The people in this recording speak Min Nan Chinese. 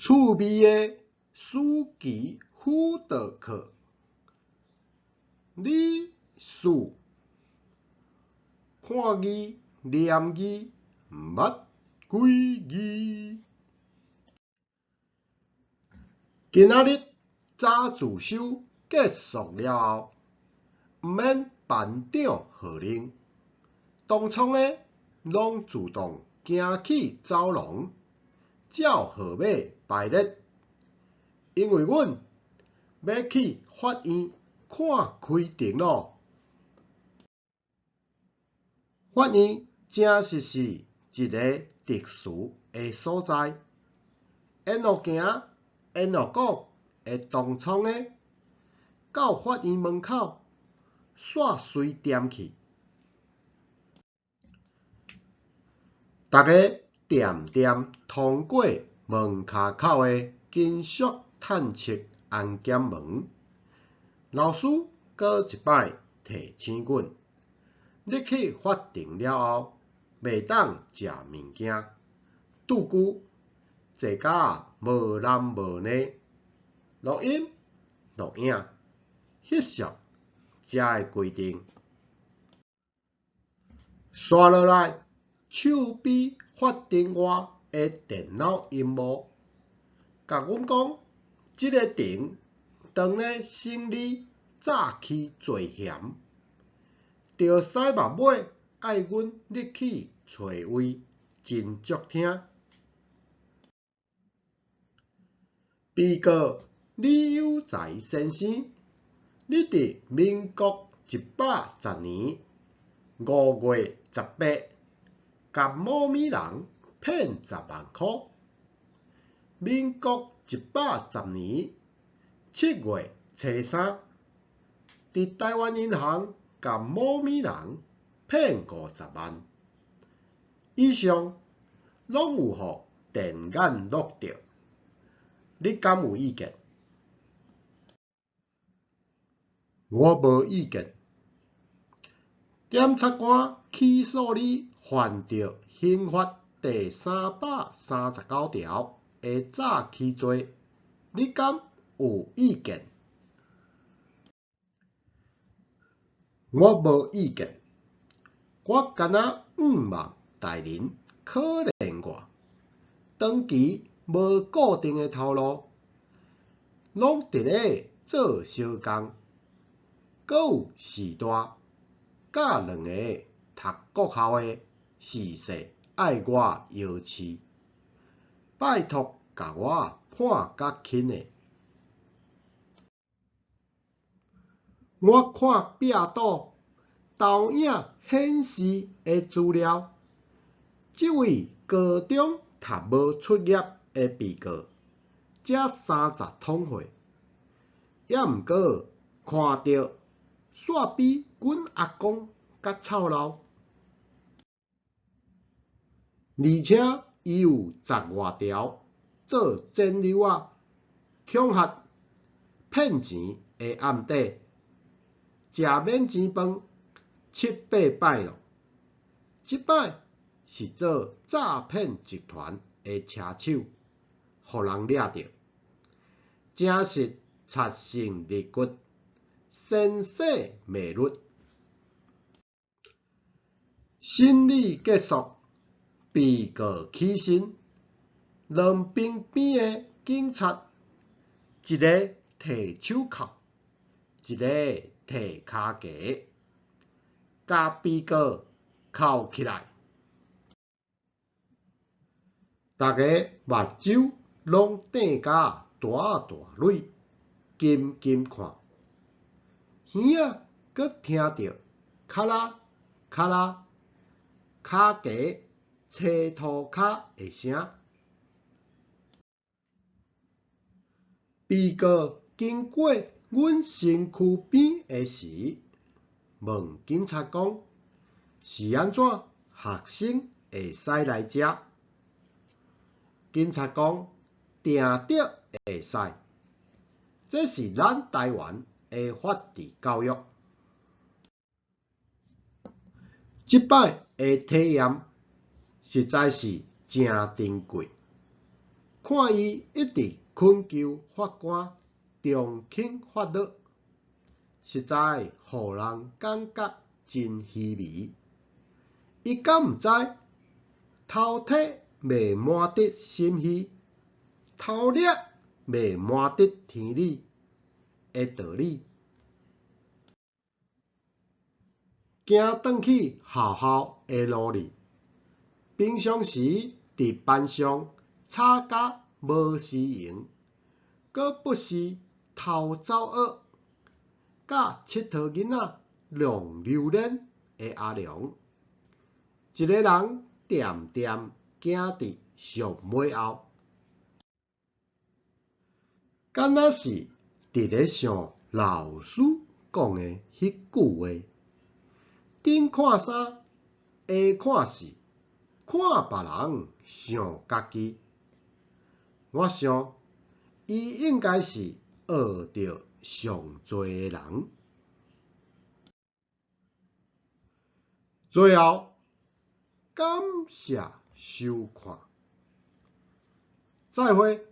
趣味的暑期輔導課，理數、看字、念字、毋捌幾字。今仔日早自修結束了後，毋免班長號令，同窗的攏自動行去走廊，照號碼排列，因為阮欲去法院看開庭囉。法院誠實是一个特殊的所在，沿路行，沿路講的同窗的，到法院門口，煞隨踮去。逐家恬恬通過門跤口的金屬探測安檢門，老師閣一擺提醒阮：入去法庭了後，袂當食物件，拄久坐甲無男無女，錄音、錄影、翕相遮的規定。紲落來，手臂法庭外的電腦螢幕，共阮講，這个庭當咧審理詐欺罪嫌，著屎目尾愛阮入去揣位，真足聽。被告李有才先生，你佇民國110年5月18，共某物人騙10萬箍。民國110年7月初三，佇臺灣銀行共某物人騙50萬。以上攏有予電眼錄著，你敢有意見？我無意見。檢察官起訴你犯著刑法第339條的詐欺罪，你敢有意見？我無意見。我敢若向望大人可憐我，長期無固定的頭路，攏佇咧做小工，閣有序大佮兩个讀國校的，時勢愛我搖飼，拜託共我判較輕的。我看壁堵投影顯示的資料，這位高中讀無出業的被告，才30通歲，猶毋過看著煞比阮阿公較臭老，而且伊有十外條做剪搝仔、恐嚇、騙錢的案底，食免錢飯七八擺囉，這擺是做詐騙集團的車手，予人掠著，誠實賊性入骨，先世未律。審理結束，被告起身，兩邊邊的警察，一个提手銬，一个提跤軚，共被告銬起來。逐家目睭攏瞪甲大大蕊，緊緊看，耳仔閣聽著喀啦喀啦跤軚揣塗跤的聲。被告經過阮身軀邊的時，問警察講是按怎學生會使來遮？警察講定著會使，這是咱臺灣的法治教育。這擺的體驗實在是誠珍貴。看伊一直懇求法官從輕發落，實在予人感覺真虛微。伊敢毋知頭䖙袂瞞得心虛，頭掠袂瞞得天理的道理。行轉去學校的路裡，平常時佇班上吵甲無時閒，閣不時偷走學，佮𨑨迌囡仔弄榴蓮的阿良，一个人恬恬行佇上尾後，敢若是佇咧想老師講的彼句話：頂看衫，下看勢，看別人像家己。我想，伊應該是學著上濟的人。最後，感謝收看，再會。